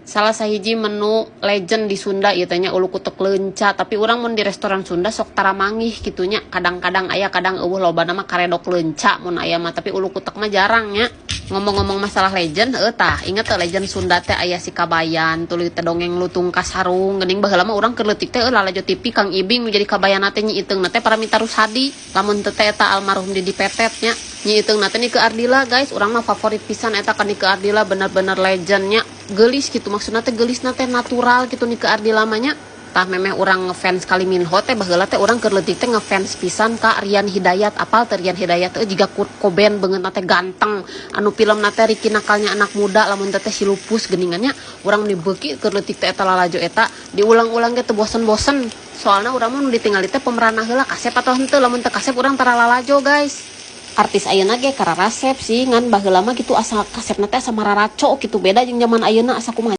Salah sahiji menu legend di Sunda ieu teh nya, ulu kutek leunca. Tapi urang mun di restoran Sunda sok tara manggih kitu nya. Kadang-kadang aya, kadang euweuh. Lobana mah karedok leunca mun aya mah, tapi ulu kutek mah jarang nya. Ngomong-ngomong masalah legend, heuh tah, inget teu legend Sunda teh aya si Kabayan, tuluy teh dongeng Lutung Kasarung? Geuning baheula mah urang keur leutik teh lalajo TV Kang Ibing nu jadi Kabayan teh Nyi Iteung teh Paramitha Rusady. Lamun teu teh eta almarhum Didi Petet nya. Nyi Iteung teh Nike Ardilla, guys. Urang mah favorit pisan eta ka Nike Ardilla, bener-bener legendnya. Geulis gitu, maksudna teh geulisna teh natural gitu Nike Ardilla mah nya. Tah, memeh urang ngefans ka Lee Min Ho teh, baheula teh urang keur leutik teh ngefans pisan ka Rian Hidayat. Apal teh Rian Hidayat teh? Jiga Kurt Cobain, beungeutna teh ganteng, anu filmna teh Ricky Nakalnya Anak Muda, lamun teh Si Lupus geuningan nya. Urang meni beuki keur leutik teh eta lalajo eta, diulang-ulang ge teu bosen-bosen. Soalna urang mah nu ditinggali teh pemeranna heula, kasep atau henteu. Lamun teu kasep, urang tara lalajo, guys. Artis ayeuna ge kararasep sih, ngan baheula mah gitu asa kasepna teh asa mararaco gitu, beda jeung zaman ayeuna, asa kumaha.